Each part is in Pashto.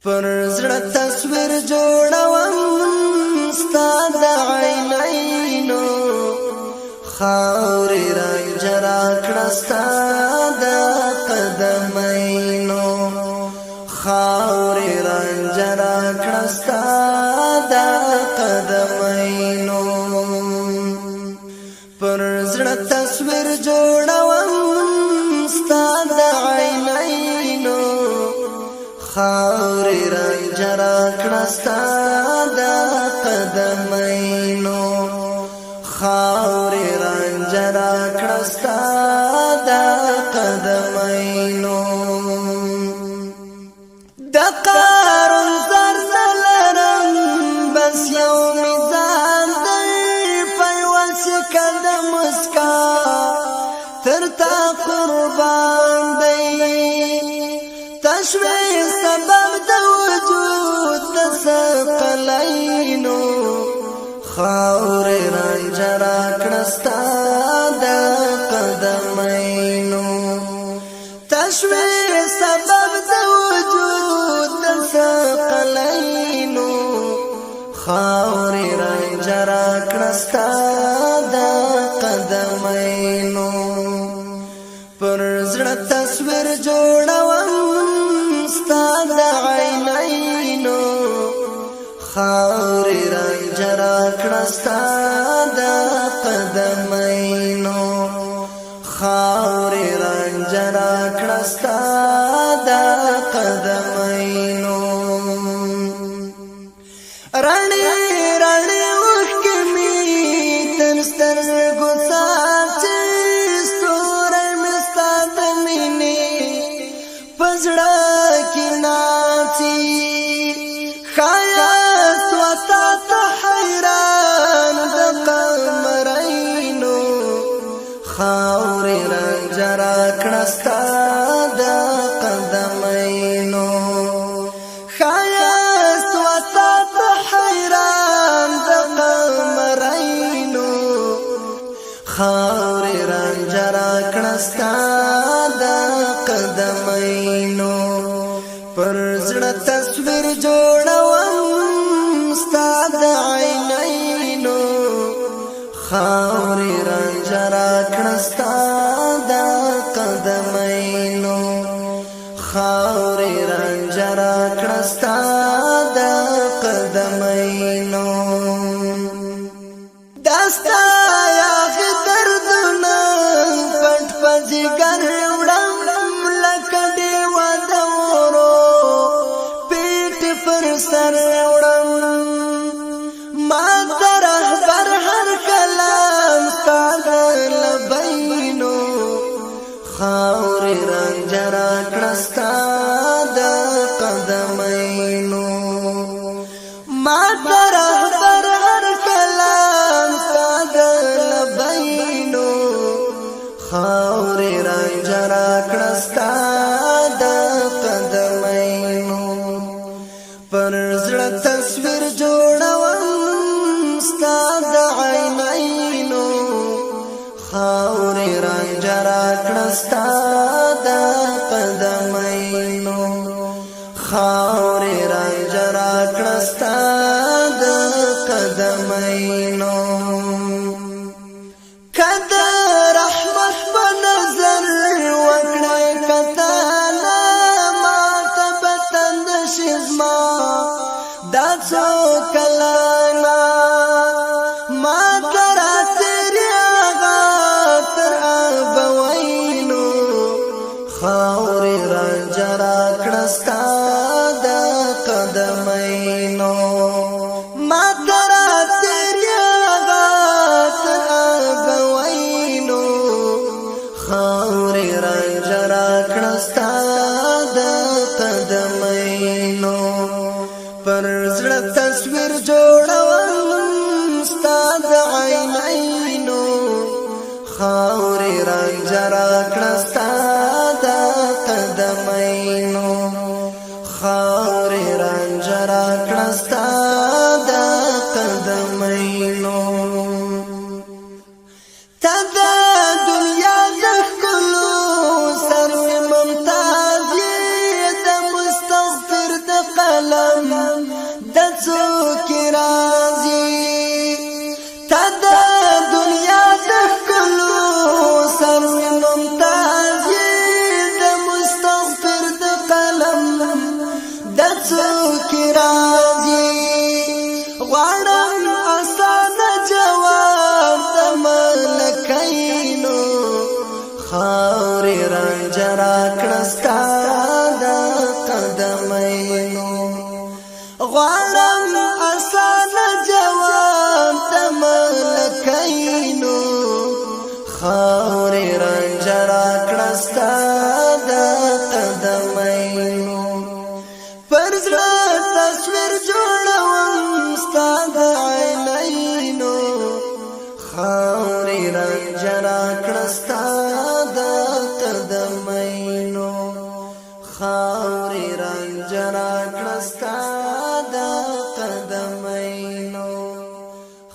پر زړه تصویر جوړوم ستا د عینینو، خاورې رانجه راکړه ستا د قدمینو، خاورې رانجه راکړه ستا د قدمینو. پر زړه تصویر جوړوم ستا د عینینو، خاورې رانجه راکړه ستا د قدمینو، خاورې رانجه راکړه ستا د قدمینو. د قارون زر لرم، بس یو میزان دی، په یوه سکه د مسکا تر تا قربان دی. تشوي سبب د وجود د ثقلینو، خاورې رانجه راکړه ستا د قدمینو. تشوي سبب د وجود د ثقلینو، خاورې رانجه راکړه ستا د قدمینو. پر زړه تصویر جوړوم ستا د عینینو، خاورې رانجه راکړه ستا د قدمینو، خاورې رانجه راکړه ستا د قدمینو. رڼې رڼې اوښکې مې تر سترګو څاڅي، ستوری مې ستا د مینې په زړه کې ناڅي. ښایست وتا ته حیران د قمرینو، خاورې رانجه راکړه ستا د قدمینو. ښایست وتا ته حیران د قمرینو، خاورې رانجه راکړه ستا د قدمینو. پر زړه تصویر جوړوم ستا د عینینو، خاورې رانجه راکړه ستا د قدمینو، خاورې رانجه راکړه ستا د قدمینو. دا ستا یاغي دردونه پټ په ځیګر وړم، لکه ډېوه د اورو پیټ پر سر وړم. ما ته رهبر هر کلام ستا د لبینو، خاورې رانجه راکړه ستا د قدمینو. ما ته رهبر هر کلام ستا د لبینو، خاورې رانجه راکړه ستا د قدمینو. پر زړه تصویر جوړوم ستا د عینینو، خاورې رانجه راکړه ستا د قدمینو، خاورې رانجه راکړه ستا د قدمینو. که د رحمت په نظر وکړې کتنه، ما ته به تند شي زما دا څو کلونه. ما ته راتېر هغه تر ابوینو، خاورې رانجه راکړه ستا د قدمینو. ما ته راتېر هغه تر ابوینو، خاورې رانجه راکړه ستا د قدمینو. پر زړه تصویر جوړوم ستا د عینینو، خاورې رانجه راکړه ستا د قدمینو، خاورې رانجه راکړه ستا د قدمینو. ته د دنیا د ښکلو سر ممتاز یې، د مستغفر د غواړم اسانه جواب د ملکینو، خاورې رانجه راکړه ستا د قدمینو. پر زړه تصویر جوړوم ستا د عینینو، خاورې رانجه راکړه ستا د قدمینو، خاورې رانجه راکړه ستا د قدمینو،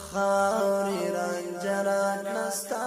خاورې رانجه راکړه ستا